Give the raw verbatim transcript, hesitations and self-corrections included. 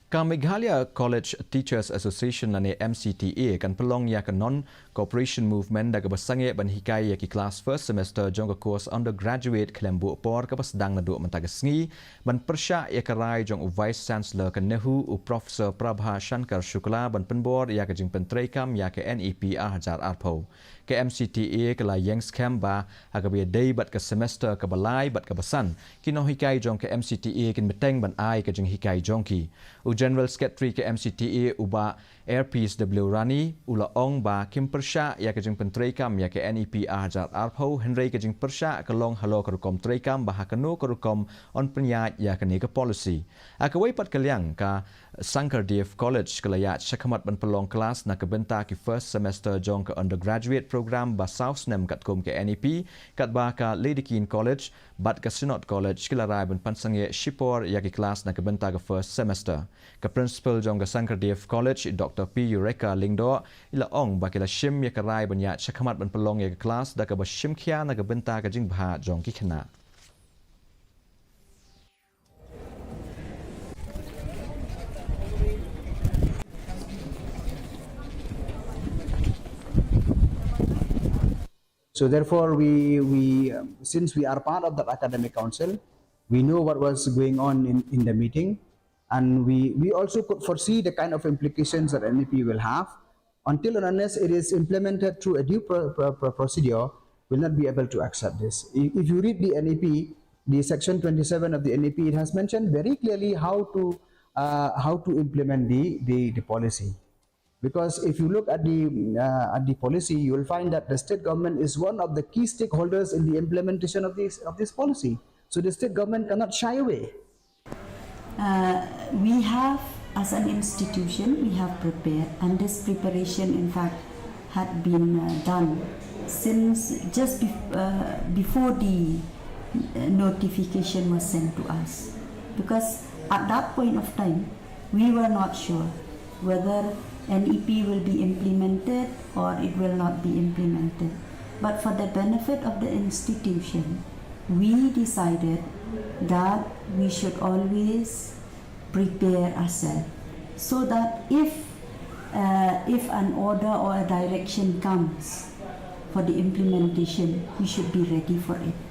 Ka Meghalaya College Teachers Association lane M C T A kan pynlong ïa ka non cooperation movement da kaba sangeh ban hikai ïa ki klas first semester jong ka course undergraduate khlem buh por kaba sdang naduh mynta ka sngi, ban pyrshah ïa ka rai jong u Vice Chancellor ka NEHU u Professor Prabha Shankar Shukla ban pynbor ïa ka jingpyntreikam ïa ka N E P ar hajar arphew. Ka M C T A ka la ïeng skhem ba ha kaba ïadei bad ka semester kaba lai bad kaba san, ki nonghikai jong ka M C T A kin bteng ban ai ka jinghikai jong ki. U General Secretary ka M C T A u Bah Airpeace W Rani u la ong ba kim pyrshah ïa ka jingpyntreikam ïa ka N E P ar hajar arphew, hynrei ka jingpyrshah ka long halor ka rukom treikam ba ha kano ka rukom yn pynïaid ïa kane ka policy. Ha kawei pat ka liang, ka Sankardev College ka la ïaid shakhmat ban pynlong klas na ka bynta ki first semester jong ka undergraduate program ba saw snem katkum ka N E P, katba ka Lady Keane College bad ka Synod College ki la rai ban pynsangeh shipor ïa ki klas na ka bynta ka first semester. Ka principal jong ka Sankardev College, Doctor P Eureka Lyngdoh, i la ong ba ki la shim ïa ka rai ban ïaid shakhmat ban pynlong ïa ka klas da kaba shim khia na ka bynta ka jingbha jong ki khynnah. So therefore, we, we, um, since we are part of that academic council, we know what was going on in, in the meeting, and we, we also could foresee the kind of implications that N E P will have. Until and unless it is implemented through a due pro-, pro-, pro-, procedure, will not be able to accept this. If, if you read the N E P, the section twenty-seven of the N E P, it has mentioned very clearly how to, uh, how to implement the, the, the policy. Because if you look at the, uh, at the policy, you will find that the state government is one of the key stakeholders in the implementation of this, of this policy. So the state government cannot shy away. Uh, we have, as an institution, we have prepared, and this preparation, in fact, had been, uh, done since just bef-, uh, before the, uh, notification was sent to us. Because at that point of time, we were not sure whether N E P will be implemented or it will not be implemented. But for the benefit of the institution, we decided that we should always prepare ourselves so that if, uh, if an order or a direction comes for the implementation, we should be ready for it.